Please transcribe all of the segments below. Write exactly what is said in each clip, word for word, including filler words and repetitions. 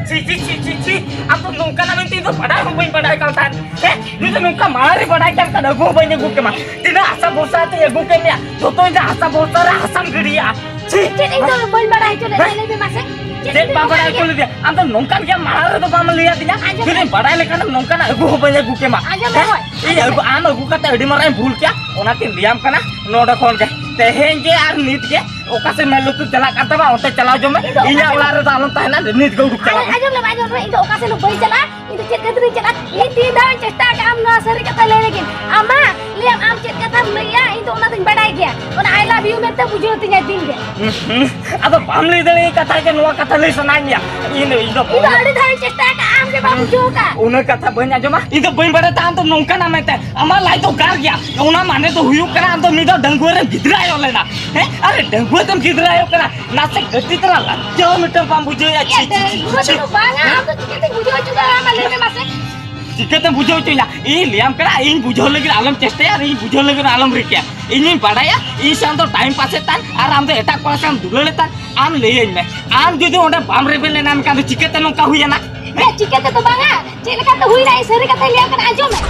ᱪᱷᱤ, ᱪᱷᱤ, ᱪᱷᱤ, ᱪᱷᱤ, ᱪᱷᱤ, ᱟᱢ ᱫᱚ ᱱᱚᱝᱠᱟᱱᱟ ᱢᱮᱱᱛᱮ ᱤᱧ ᱫᱚ ᱵᱟᱰᱟᱭ ᱦᱚᱸ ᱵᱟᱹᱧ ᱵᱟᱰᱟᱭ ᱠᱟᱱ ᱛᱟᱦᱮᱸᱫ᱾ ᱦᱮᱸ? ᱤᱧ ᱫᱚ ᱱᱚᱝᱠᱟ ᱢᱟᱲᱟᱝ ᱨᱮ ᱵᱟᱰᱟᱭ ᱠᱟᱱ ᱠᱷᱟᱱ ᱟᱹᱜᱩ ᱦᱚᱸ ᱵᱟᱹᱧ ᱟᱹᱜᱩ ᱠᱮᱢᱟ᱾ ᱛᱤᱱᱟᱹᱜ ᱦᱟᱥᱟ ᱵᱷᱚᱨᱥᱟ ᱛᱮ ᱟᱹᱜᱩ ᱠᱮᱫ ᱢᱮᱭᱟ, ᱡᱚᱛᱚ ᱤᱧ ᱫᱚ ᱦᱟᱥᱟ ᱵᱷᱚᱨᱥᱟ ᱨᱮ ᱦᱟᱥᱟᱢ ᱜᱤᱰᱤᱭᱟ᱾ ᱪᱷᱤ! ᱪᱮᱫ ᱤᱧ ᱫᱚ ᱵᱟᱹᱧ ᱵᱟᱰᱟᱭ ᱦᱚᱪᱚ ᱞᱮᱫ ᱢᱮᱭᱟ, ᱦᱮᱸ? ᱞᱟᱹᱭ ᱢᱮ ᱢᱟᱥᱮ᱾ ᱪᱮᱫ ᱪᱮᱫ ᱤᱧ ᱫᱚ ᱵᱟᱢ ᱵᱟᱰᱟᱭ ᱵᱟᱰᱟᱭ ᱦᱚᱪᱚ ᱜᱮᱭᱟ? ᱞᱮᱫᱮᱭᱟ? ᱟᱢ ᱫᱚ ᱱᱚᱝᱠᱟᱱ ᱜᱮᱭᱟ, ᱢᱟᱲᱟᱝ ᱨᱮᱫᱚ ᱵᱟᱢ ᱞᱟᱹᱭ ᱟᱹᱫᱤᱧᱟ᱾ ᱟᱸᱡᱚᱢ ᱡᱩᱫᱤᱢ ᱢᱮ᱾ ᱵᱟᱰᱟᱭ ᱞᱮᱠᱷᱟᱱ ᱱᱚᱝᱠᱟᱱᱟᱜ ᱟᱹᱜᱩ ᱦᱚᱸ ᱵᱟᱹᱧ ᱟᱹᱜᱩ ᱠᱮᱢᱟ᱾ ᱟᱸᱡᱚᱢ ᱢᱮ, ᱦᱮᱸ? ᱦᱳᱭ᱾ ᱤᱧ ᱟᱹᱜᱩ, ᱟᱢ ᱟᱹᱜᱩ ᱠᱟᱛᱮ ᱟᱹᱰᱤ ᱢᱟᱨᱟᱝ ᱤᱧ ᱵᱷᱩᱞ ᱠᱮᱭᱟ, ᱚᱱᱟᱛᱤᱧ ᱞᱟᱹᱭᱟᱢ ᱠᱟᱱᱟ ᱱᱚᱰᱮ ᱠᱷᱚᱱ ᱜᱮ᱾ ᱛᱮᱦᱮᱧ ᱜᱮ ᱟᱨ ᱱᱤᱛ ᱜᱮ ᱚᱠᱟ ᱥᱮᱫ ᱢᱮᱫ ᱞᱩᱛᱩᱨ ᱪᱟᱞᱟᱜ ᱠᱟᱱ ᱛᱟᱢᱟ, ᱚᱱᱛᱮ ᱪᱟᱞᱟᱣ ᱦᱚᱪᱚ ᱢᱮ᱾ ᱤᱧ ᱫᱚ ᱚᱠᱟ ᱤᱧᱟᱹᱜ ᱥᱮᱫ ᱚᱲᱟᱜ ᱨᱮᱫᱚ ᱟᱞᱚᱢ ᱛᱟᱦᱮᱱᱟ, ᱱᱤᱛ ᱜᱮ ᱩᱰᱩᱠ ᱪᱟᱞᱟᱜ ᱢᱮ᱾ ᱟᱸᱡᱚᱢ ᱞᱮᱢ, ᱟᱸᱡᱚᱢ ᱞᱮᱢ, ᱤᱧ ᱫᱚ ᱚᱠᱟ ᱥᱮᱫ ᱦᱚᱸ ᱵᱟᱹᱧ ᱪᱟᱞᱟᱜᱼᱟ᱾ ᱤᱧ ᱫᱚ ᱪᱮᱫ ᱠᱷᱟᱹᱛᱤᱨᱤᱧ ᱪᱟᱞᱟᱜᱼᱟ? ᱤᱧ ᱛᱤᱱ ᱫᱷᱟᱣ ᱤᱧ ᱪᱮᱥᱴᱟ ᱟᱠᱟᱫᱼᱟ ᱟᱢ ᱱᱚᱣᱟ ᱥᱟᱹᱨᱤ ᱠᱟᱛᱷᱟ ᱞᱟᱹᱭ ᱞᱟᱹᱜᱤᱫ᱾ ᱟᱢ ᱢᱟ ᱞᱟᱹᱭᱟᱢ ᱟᱢ ᱪᱮᱫ ᱠᱟᱛᱷᱟᱢ ᱞᱟᱹᱭᱟ, ᱤᱧ ᱫᱚ ᱚᱱᱟ ᱫᱚᱧ ᱵᱟᱰᱟᱭ ᱜᱮᱭᱟ᱾ ᱚᱱᱟ I love you ᱢᱮᱱᱛᱮ ᱵᱩᱡᱷᱟᱹᱣ ᱛᱤᱧᱟ ᱫᱤᱱ ᱜᱮ᱾ ᱦᱩᱸ, ᱦᱩᱸ᱾ ᱟᱫᱚ ᱵᱟᱢ ᱞᱟᱹᱭ ᱫᱟᱲᱮᱭᱟᱜ ᱠᱟᱛᱷᱟ ᱜᱮ ᱱᱚᱣᱟ ᱠᱟᱛᱷᱟ ᱞᱟᱹᱭ ᱥᱟᱱᱟᱧ ᱜᱮᱭᱟ᱾ ᱤᱧ ᱫᱚ, ᱤᱧ ᱫᱚ ᱤᱧ ᱫᱚ ᱟᱹᱰᱤ ᱫᱷᱟᱣ ᱤᱧ ᱪᱮᱥᱴᱟ ᱟᱠᱟᱫᱼᱟ, ᱟᱢ ᱜᱮ ᱵᱟᱢ ᱵᱩᱡᱷᱟᱹᱣ ᱟᱠᱟᱫᱼᱟ᱾ ᱩᱱᱟᱹᱜ ᱠᱟᱛᱷᱟ ᱵᱟᱹᱧ ᱟᱸᱡᱚᱢᱟ, ᱤᱧ ᱫᱚ ᱵᱟᱹᱧ ᱵᱟᱰᱟᱭ ᱛᱟᱦᱮᱸᱫ ᱟᱢ ᱫᱚ ᱱᱚᱝᱠᱟᱱᱟᱜ ᱢᱮᱱᱛᱮ᱾ ᱟᱢᱟᱜ ᱞᱟᱡ ᱫᱚ ᱜᱟᱨ ᱜᱮᱭᱟ, ᱚᱱᱟ ᱢᱟᱱᱮ ᱫᱚ ᱦᱩᱭᱩᱜ ᱠᱟᱱᱟ ᱟᱢ ᱫᱚ ᱢᱤᱫ ᱫᱷᱟᱣ ᱰᱟᱺᱜᱩᱣᱟᱹ ᱨᱮᱢ ᱜᱤᱫᱽᱨᱟᱹ ᱟᱭᱳ ᱞᱮᱱᱟ᱾ ᱦᱮᱸ? ᱟᱨᱮ, ᱰᱟᱺᱜᱩᱣᱟᱹ ᱛᱮᱢ ᱜᱤᱫᱽᱨᱟᱹ ᱟᱭᱳ ᱠᱟᱱᱟ, ᱱᱟᱥᱮ ᱠᱟᱹᱴᱤᱡ ᱛᱮᱞᱟᱝ ᱞᱟᱡᱟ ᱦᱚᱸ ᱢᱤᱫᱴᱟᱝ ᱵᱟᱢ ᱵᱩᱡᱷᱟᱹᱣᱮᱫᱼᱟ᱾ ᱭᱟ, ᱪᱷᱤ, ᱪᱷᱤ, ᱪᱷᱤ, ᱰᱟᱺᱜᱩᱣᱟᱹ ᱪᱷᱤ, ᱫᱚ ᱪᱷᱤ᱾ ᱵᱟᱝᱟ, ᱟᱢ ᱫᱚ ᱪᱤᱠᱟᱹᱛᱮ ᱵᱩᱡᱷᱟᱹᱣ ᱦᱚᱪᱚ ᱫᱟᱲᱮᱭᱟᱢᱟ, ᱞᱟᱹᱭ ᱢᱮ ᱢᱟᱥᱮ? ᱪᱤᱠᱟᱹᱛᱮᱢ ᱵᱩᱡᱷᱟᱹᱣ ᱦᱚᱪᱚᱧᱟ? ᱤᱧ ᱞᱟᱹᱭᱟᱢ ᱠᱟᱱᱟ, ᱤᱧ ᱵᱩᱡᱷᱟᱹᱣ ᱞᱟᱹᱜᱤᱫ ᱟᱞᱚᱢ ᱪᱮᱥᱴᱟᱭᱟ ᱟᱨ ᱤᱧ ᱵᱩᱡᱷᱟᱹᱣ ᱞᱟᱹᱜᱤᱫ ᱟᱞᱚᱢ ᱨᱤᱠᱟᱹᱭᱟ᱾ ᱤᱧᱤᱧ ᱵᱟᱰᱟᱭᱟ, ᱤᱧ ᱥᱟᱶ ᱫᱚ ᱴᱟᱭᱤᱢ ᱯᱟᱥᱮᱫ ᱛᱟᱢ ᱟᱨ ᱟᱢ ᱫᱚ ᱮᱴᱟᱜ ᱠᱚᱲᱟ ᱥᱟᱶ ᱫᱩᱞᱟᱹᱲᱮᱫ ᱛᱟᱢ᱾ ᱟᱢ ᱞᱟᱹᱭᱟᱹᱧ ᱢᱮ, ᱟᱢ ᱡᱩᱫᱤ ᱚᱸᱰᱮ ᱵᱟᱢ ᱨᱮᱵᱮᱱ ᱞᱮᱱᱟ, ᱮᱱᱠᱷᱟᱱ ᱫᱚ ᱪᱤᱠᱟᱹᱛᱮ ᱱᱚᱝᱠᱟ ᱦᱩᱭᱮᱱᱟ? ᱦᱮᱸ? ᱪᱤᱠᱟᱹ ᱛᱮᱫᱚ ᱵᱟᱝᱟ, ᱪᱮᱫ ᱞᱮᱠᱟᱛᱮ ᱦᱩᱭᱱᱟ, ᱤᱧ ᱥᱟᱹᱨᱤ ᱠᱟᱛᱷᱟᱧ ᱞᱟᱹᱭᱟᱢ ᱠᱟᱱᱟ, ᱟᱸᱡᱚᱢ ᱢᱮ᱾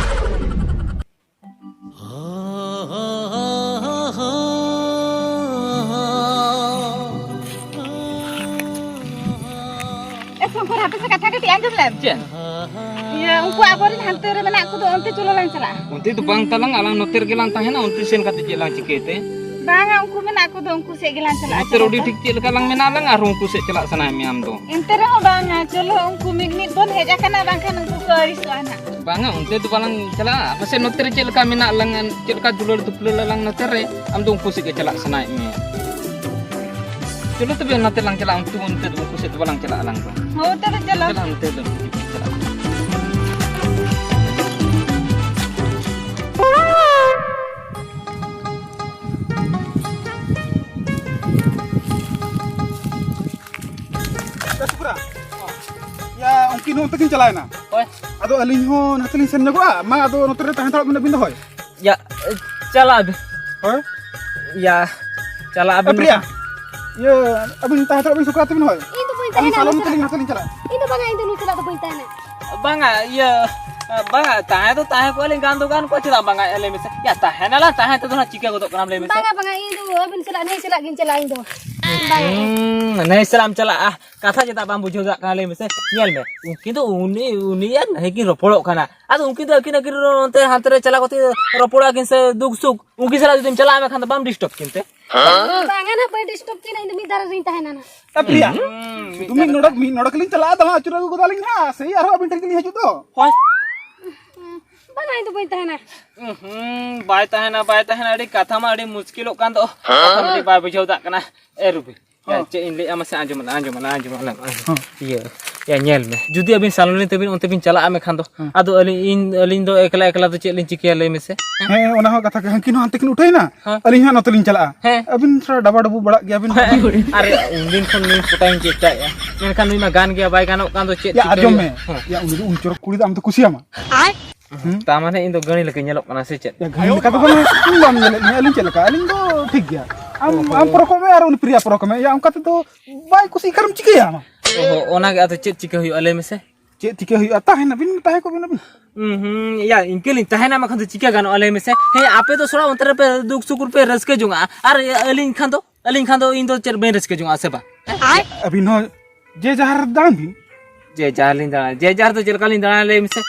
ᱮ ᱥᱚᱝᱠᱚᱨ, ᱦᱟᱯᱮ ᱥᱮ ᱠᱟᱛᱷᱟ ᱠᱟᱹᱴᱤᱡ ᱟᱸᱡᱚᱢ ᱞᱮᱢ᱾ ᱪᱮᱫ? ᱤᱭᱟᱹ, ᱩᱱᱠᱩ ᱟᱵᱚᱨᱮᱱ ᱦᱟᱱᱛᱮ ᱨᱮ ᱢᱮᱱᱟᱜ ᱠᱚᱫᱚ, ᱚᱱᱛᱮ ᱪᱚᱞᱚ ᱞᱟᱝ ᱪᱟᱞᱟᱜᱼᱟ᱾ ᱚᱱᱛᱮ ᱫᱚ ᱵᱟᱝ ᱛᱟᱞᱟᱝ, ᱟᱞᱟᱝ ᱱᱚᱛᱮ ᱨᱮᱜᱮ ᱞᱟᱝ ᱛᱟᱦᱮᱱᱟ, ᱚᱱᱛᱮ ᱥᱮᱱ ᱠᱟᱛᱮ ᱪᱮᱫ ᱞᱟᱝ ᱪᱤᱠᱟᱹᱭ ᱛᱮ? ᱵᱟᱝᱟ, ᱩᱱᱠᱩ ᱢᱮᱱᱟᱜ ᱠᱚᱫᱚ, ᱩᱱᱠᱩ ᱥᱮᱫ ᱜᱮᱞᱟᱝ ᱪᱟᱞᱟᱜᱼᱟ, ᱱᱚᱛᱮ ᱨᱮ ᱪᱚᱞᱚ ᱟᱹᱰᱤ ᱛᱚ᱾ ᱴᱷᱤᱠ ᱪᱮᱫ ᱞᱮᱠᱟ ᱞᱟᱝ ᱢᱮᱱᱟᱜ ᱞᱟᱝ, ᱟᱨᱦᱚᱸ ᱩᱱᱠᱩ ᱥᱮᱫ ᱪᱟᱞᱟᱜ ᱥᱟᱱᱟᱭᱮᱫ ᱢᱮᱭᱟ ᱟᱢ ᱫᱚ᱾ ᱮᱱᱛᱮ ᱨᱮᱦᱚᱸ ᱵᱟᱝᱟ, ᱪᱚᱞᱚ, ᱩᱱᱠᱩ ᱢᱤᱫ ᱢᱤᱫ ᱵᱚᱱ ᱦᱮᱡ ᱟᱠᱟᱱᱟ, ᱵᱟᱝᱠᱷᱟᱱ ᱩᱱᱠᱩ ᱠᱚ ᱟᱹᱲᱤᱥᱚᱜᱼᱟ ᱱᱟᱜ᱾ ᱵᱟᱝᱟ, ᱚᱱᱛᱮ ᱫᱚ ᱵᱟᱞᱟᱝ ᱪᱟᱞᱟᱜᱼᱟ᱾ ᱯᱟᱥᱮᱡ ᱱᱚᱛᱮ ᱨᱮ ᱪᱮᱫ ᱞᱮᱠᱟ ᱢᱮᱱᱟᱜ ᱞᱟᱝ, ᱪᱮᱫ ᱞᱮᱠᱟ ᱫᱩᱞᱟᱹᱲ ᱫᱩᱯᱞᱟᱹᱲ ᱟᱞᱟᱝ ᱱᱚᱛᱮ ᱨᱮ, ᱟᱢ ᱫᱚ ᱩᱱᱠᱩ ᱥᱮᱫ ᱜᱮ ᱪᱟᱞᱟᱜ ᱥᱟᱱᱟᱭᱮᱫ ᱢᱮᱭᱟ᱾ ᱪᱚᱞᱚ ᱛᱚᱵᱮ, ᱱᱚᱛᱮ ᱞᱟᱝ ᱪᱟᱞᱟᱜᱼᱟ, ᱩᱱᱠᱩ ᱚᱱᱛᱮ ᱫᱚ, ᱩᱱᱠᱩ ᱥᱮᱫ ᱫᱚ ᱵᱟᱞᱟᱝ ᱪᱟᱞᱟᱜᱼᱟ ᱟᱞᱟᱝ ᱫᱚ᱾ ᱦᱳᱭ, ᱛᱚᱵᱮ ᱪᱚᱞᱚ᱾ ᱪᱟᱞᱟᱜ, ᱚᱱᱛᱮ ᱫᱚ ᱪᱟᱞᱟᱜ᱾ ᱮ ᱥᱩᱠᱨᱟ, ᱭᱟ, ᱩᱱᱠᱤᱱ ᱦᱚᱸ ᱚᱱᱛᱮ ᱠᱤᱱ ᱪᱟᱞᱟᱣᱮᱱᱟ᱾ ᱦᱳᱭ᱾ ᱟᱫᱚ ᱟᱹᱞᱤᱧ ᱦᱚᱸ ᱱᱟᱛᱮ ᱞᱤᱧ ᱥᱮᱱ ᱧᱚᱜᱚᱜᱼᱟ᱾ ᱢᱟ, ᱟᱫᱚ ᱱᱚᱛᱮ ᱨᱮ ᱛᱟᱦᱮᱸ ᱦᱟᱛᱟᱲᱚᱜ ᱵᱤᱱ, ᱟᱹᱵᱤᱱ ᱫᱚ, ᱦᱳᱭ᱾ ᱭᱟ, ᱪᱟᱞᱟᱜ ᱟᱵᱤᱱ᱾ ᱦᱳᱭ᱾ ᱭᱟ, ᱪᱟᱞᱟᱜ ᱮ ᱟᱵᱤᱱ᱾ ᱯᱨᱤᱭᱟ, ᱤᱭᱟᱹ, ᱟᱹᱵᱤᱱ ᱛᱟᱦᱮᱸ ᱦᱟᱛᱟᱲᱚᱜ ᱵᱤᱱ, ᱥᱩᱠᱨᱟ, ᱛᱟᱹᱵᱤᱱ, ᱦᱳᱭ᱾ ᱤᱧ ᱫᱚ ᱵᱟᱹᱧ ᱟᱹᱞᱤᱧ ᱛᱟᱦᱮᱱᱟ, ᱥᱟᱞᱚᱱ ᱟᱹᱞᱤᱧ ᱛᱮᱞᱤᱧ ᱪᱟᱞᱟᱜᱼᱟ᱾ ᱱᱚᱛᱮ ᱞᱤᱧ ᱪᱟᱞᱟᱜᱼᱟ᱾ ᱤᱧ ᱫᱚ ᱵᱟᱝᱟ, ᱤᱧ ᱫᱚ ᱱᱩᱭ ᱥᱟᱞᱟᱜ ᱫᱚ ᱵᱟᱹᱧ ᱛᱟᱦᱮᱱᱟ᱾ ᱵᱟᱝᱟ, ᱤᱭᱟᱹ, ᱵᱟᱝᱟ, ᱛᱟᱦᱮᱸ ᱫᱚ ᱛᱟᱦᱮᱸ ᱠᱚᱜᱼᱟ ᱞᱤᱧ, ᱜᱟᱱ ᱫᱚ ᱜᱟᱱ ᱠᱚᱜᱼᱟ, ᱪᱮᱫᱟᱜ ᱵᱟᱝᱟ? ᱮ, ᱞᱟᱹᱭ ᱢᱮᱥᱮ᱾ ᱭᱟ, ᱛᱟᱦᱮᱱᱟᱞᱟᱝ, ᱛᱟᱦᱮᱸ ᱛᱮᱫᱚ ᱦᱟᱸᱜ ᱪᱤᱠᱟᱹ ᱜᱚᱫᱚᱜ ᱠᱟᱱᱟᱢ, ᱞᱟᱹᱭ ᱢᱮᱥᱮ᱾ ᱵᱟᱝᱟ, ᱵᱟᱝᱟ, ᱤᱧ ᱫᱚ ᱟᱹᱵᱤᱱ ᱥᱟᱞᱟᱜ, ᱱᱩᱭ ᱥᱟᱞᱟᱜ ᱜᱤᱧ ᱪᱟᱞᱟᱜᱼᱟ ᱤᱧ ᱫᱚ᱾ ᱵᱟᱝᱟ᱾ ᱦᱩᱸ, ᱱᱩᱭ ᱥᱟᱞᱟᱜ ᱮᱢ ᱪᱟᱞᱟᱜᱼᱟ? ᱠᱟᱛᱷᱟ ᱪᱮᱫᱟᱜ ᱵᱟᱢ ᱵᱩᱡᱷᱟᱹᱣ ᱫᱟᱲᱮᱭᱟᱜ ᱠᱟᱱᱟ, ᱞᱟᱹᱭ ᱢᱮᱥᱮ? ᱧᱮᱞ ᱢᱮ, ᱩᱱᱠᱤᱱ ᱫᱚ ᱩᱱᱤ, ᱩᱱᱤ ᱟᱨ ᱱᱟᱹᱦᱤ ᱠᱤᱱ ᱨᱚᱯᱚᱲᱚᱜ ᱠᱟᱱᱟ᱾ ᱟᱫᱚ ᱩᱱᱠᱤᱱ ᱫᱚ ᱟᱹᱠᱤᱱ, ᱟᱹᱠᱤᱱ ᱚᱱᱛᱮ ᱦᱟᱱᱛᱮ ᱨᱮ ᱪᱟᱞᱟᱣ ᱠᱟᱛᱮ ᱨᱚᱯᱚᱲᱚᱜᱼᱟ ᱠᱤᱱ ᱥᱮ ᱫᱩᱠ ᱥᱩᱠ, ᱩᱱᱠᱤᱱ ᱥᱟᱞᱟᱜ ᱡᱩᱫᱤᱢ ᱪᱟᱞᱟᱜᱼᱟ, ᱢᱮᱱᱠᱷᱟᱱ ᱫᱚ ᱵᱟᱢ disturb ᱠᱤᱱ ᱛᱮ? ᱵᱟᱝᱟ ᱱᱟᱦᱟᱜ, ᱵᱟᱹᱧ disturb ᱠᱤᱱᱟ, ᱤᱧ ᱫᱚ ᱢᱤᱫ ᱫᱷᱟᱨᱮ ᱨᱤᱧ ᱛᱟᱦᱮᱱᱟ ᱱᱟᱦᱟᱜ᱾ ᱮ ᱯᱨᱤᱭᱟ, ᱦᱩᱸ, ᱥᱩᱫᱷᱩ ᱢᱤᱫ ᱱᱚᱰᱚᱠ, ᱢᱤᱫ ᱱᱚᱰᱚᱠ ᱞᱤᱧ ᱪᱟᱞᱟᱜᱼᱟ, ᱫᱟᱬᱟ ᱟᱹᱪᱩᱨ ᱟᱹᱜᱩ ᱜᱚᱫᱟᱞᱤᱧ ᱱᱟᱦᱟᱜ, ᱥᱮᱭ ᱟᱨᱦᱚᱸ ᱟᱹᱵᱤᱱ ᱴᱷᱮᱱ ᱜᱮᱞᱤᱧ ᱦᱤᱡᱩᱜ ᱫᱚ᱾ ᱦᱳᱭ᱾ ᱵᱟᱝᱟ, ᱤᱧ ᱫᱚ ᱵᱟᱹᱧ ᱛᱟᱦᱮᱱᱟ᱾ ᱦᱩᱸ, ᱵᱟᱭ ᱛᱟᱦᱮᱱᱟ, ᱵᱟᱭ ᱛᱟᱦᱮᱱᱟ, ᱟᱹᱰᱤ ᱠᱟᱛᱷᱟ ᱢᱟ ᱟᱹᱰᱤ ᱢᱩᱥᱠᱤᱞᱚᱜ ᱠᱟᱱ ᱫᱚ᱾ ᱠᱟᱛᱷᱟ ᱢᱟ ᱟᱹᱰᱤ ᱵᱟᱭ ᱵᱩᱡᱷᱟᱹᱣ ᱫᱟᱲᱮᱭᱟᱜ ᱠᱟᱱᱟ᱾ ᱮ ᱨᱩᱵᱤ, ᱦᱮᱸ᱾ ᱪᱮᱫ ᱤᱧ ᱞᱟᱹᱭᱮᱫᱼᱟ ᱢᱟᱥᱮ ᱟᱸᱡᱚᱢ ᱟᱞᱟᱝ, ᱟᱸᱡᱚᱢ ᱟᱞᱟᱝ, ᱟᱸᱡᱚᱢ ᱟᱞᱟᱝ᱾ ᱦᱮᱸ᱾ ᱤᱭᱟᱹ, ᱭᱟ, ᱧᱮᱞ ᱢᱮ, ᱡᱩᱫᱤ ᱟᱹᱵᱤᱱ ᱥᱟᱞᱚᱱᱤ ᱛᱟᱹᱵᱤᱱ ᱚᱱᱛᱮ ᱵᱤᱱ ᱪᱟᱞᱟᱜᱼᱟ ᱢᱮᱱᱠᱷᱟᱱ ᱫᱚ, ᱦᱮᱸ᱾ ᱟᱫᱚ ᱟᱹᱞᱤᱧ, ᱤᱧ, ᱟᱹᱞᱤᱧ ᱫᱚ ᱮᱠᱞᱟ ᱮᱠᱞᱟ ᱫᱚ ᱪᱮᱫ ᱞᱤᱧ ᱪᱤᱠᱟᱹᱭᱟ ᱞᱟᱹᱭ ᱢᱮᱥᱮ? ᱦᱮᱸ, ᱚᱱᱟ ᱦᱚᱸ ᱠᱟᱛᱷᱟ ᱜᱮ᱾ ᱦᱟᱹᱱᱠᱤᱱ ᱦᱚᱸ ᱦᱟᱱᱛᱮ ᱠᱤᱱ ᱩᱴᱷᱟᱹᱭᱮᱱᱟ, ᱦᱮᱸ᱾ ᱟᱹᱞᱤᱧ ᱦᱚᱸ ᱱᱚᱛᱮ ᱞᱤᱧ ᱪᱟᱞᱟᱜᱼᱟ᱾ ᱦᱮᱸ᱾ ᱟᱹᱵᱤᱱ ᱛᱷᱚᱲᱟ ᱰᱟᱵᱟ ᱰᱩᱵᱩ ᱵᱟᱲᱟᱜ ᱜᱮᱭᱟᱵᱤᱱ᱾ ᱦᱮᱸ᱾ ᱟᱨ ᱩᱱᱫᱤᱱ ᱠᱷᱚᱱ ᱞᱤᱧ ᱯᱚᱴᱟᱭᱤᱧ ᱪᱮᱥᱴᱟᱭᱮᱫᱼᱟ, ᱢᱮᱱᱠᱷᱟᱱ ᱱᱩᱭ ᱢᱟ ᱜᱟᱱ ᱜᱮᱭᱟ, ᱵᱟᱭ ᱜᱟᱱᱚᱜ ᱠᱟᱱ ᱫᱚ, ᱪᱮᱫ ᱭᱟ, ᱪᱤᱠᱟᱹᱭ ᱟᱸᱡᱚᱢ ᱦᱩᱭᱩᱜᱼᱟ? ᱢᱮ᱾ ᱦᱮᱸ᱾ ᱭᱟ, ᱩᱱᱤ ᱫᱚ ᱩᱱ ᱪᱚᱨᱚᱠ ᱠᱩᱲᱤ ᱫᱚ ᱟᱢ ᱫᱚ ᱠᱩᱥᱤᱭᱟᱢᱟ? ᱦᱩᱸ? ᱛᱟᱨ ᱢᱟᱱᱮ ᱤᱧ ᱫᱚ ᱜᱟᱹᱲᱤ ᱞᱮᱠᱟᱧ ᱧᱮᱞᱚᱜ ᱠᱟᱱᱟ ᱥᱮ ᱪᱮᱫ? ᱭᱟ, ᱜᱟᱹᱲᱤ ᱞᱮᱠᱟ ᱫᱚ ᱵᱟᱝ, ᱤᱧ ᱵᱟᱢ ᱧᱮᱞᱮᱫ ᱞᱤᱧᱟ, ᱟᱹᱞᱤᱧ ᱪᱮᱫ ᱞᱮᱠᱟ? ᱟᱹᱞᱤᱧ ᱫᱚ ᱴᱷᱤᱠ ᱜᱮᱭᱟ᱾ ᱟᱢ, ᱚᱦᱚ᱾ ᱟᱢ ᱯᱚᱨᱚᱠᱚᱜ ᱢᱮ ᱟᱨ ᱩᱱᱤ ᱯᱨᱤᱭᱟ ᱯᱚᱨᱚᱠᱚᱜ ᱢᱮ᱾ ᱭᱟ, ᱚᱱᱠᱟ ᱛᱮᱫᱚ ᱵᱟᱭ ᱠᱩᱥᱤᱜ ᱠᱷᱟᱱᱮᱢ ᱪᱤᱠᱟᱹᱭᱟ ᱟᱢ? ᱚᱦᱚ, ᱚᱱᱟᱜᱮ ᱟᱫᱚ ᱪᱮᱫ ᱪᱤᱠᱟᱹ ᱦᱩᱭᱩᱜᱼᱟ ᱞᱟᱹᱭ ᱢᱮᱥᱮ? ᱪᱮᱫ ᱪᱤᱠᱟᱹ ᱦᱩᱭᱩᱜᱼᱟ? ᱛᱟᱦᱮᱱᱟᱵᱤᱱ, ᱛᱟᱦᱮᱸ ᱠᱚᱜ ᱵᱤᱱ ᱟᱹᱵᱤᱱ᱾ ᱦᱩᱸ, ᱦᱩᱸ, ᱭᱟ, ᱤᱱᱠᱟᱹ ᱞᱤᱧ ᱛᱟᱦᱮᱱᱟ, ᱵᱟᱠᱷᱟᱱ ᱫᱚ ᱪᱤᱠᱟᱹ ᱜᱟᱱᱚᱜᱼᱟ ᱞᱟᱹᱭ ᱢᱮᱥᱮ? ᱦᱮᱸ, ᱟᱯᱮ ᱫᱚ ᱥᱚᱲᱟ ᱚᱱᱛᱮ ᱨᱮᱯᱮ ᱫᱩᱠ ᱥᱩᱠ ᱨᱮᱯᱮ ᱨᱟᱹᱥᱠᱟᱹ ᱡᱚᱝᱟᱜᱼᱟ, ᱟᱨ ᱟᱹᱞᱤᱧ ᱠᱷᱟᱱ ᱫᱚ, ᱟᱹᱞᱤᱧ ᱠᱷᱟᱱ ᱫᱚ ᱤᱧ ᱫᱚ ᱪᱮᱫ ᱵᱟᱹᱧ ᱨᱟᱹᱥᱠᱟᱹ ᱡᱚᱝᱟᱜᱼᱟ ᱥᱮ ᱵᱟᱝ? ᱟᱹᱵᱤᱱ ᱦᱚᱸ ᱡᱮ ᱡᱟᱦᱟᱨ ᱫᱟᱬᱟᱱ ᱵᱤᱱ᱾ ᱡᱮ ᱡᱟᱦᱟᱨ ᱞᱤᱧ ᱫᱟᱬᱟᱱᱟ, ᱡᱮ ᱡᱟᱦᱟᱨ ᱫᱚ ᱪᱮᱫ ᱞᱮᱠᱟ ᱞᱤᱧ ᱫᱟᱬᱟᱱᱟ ᱞᱟᱹᱭ ᱢᱮᱥᱮ?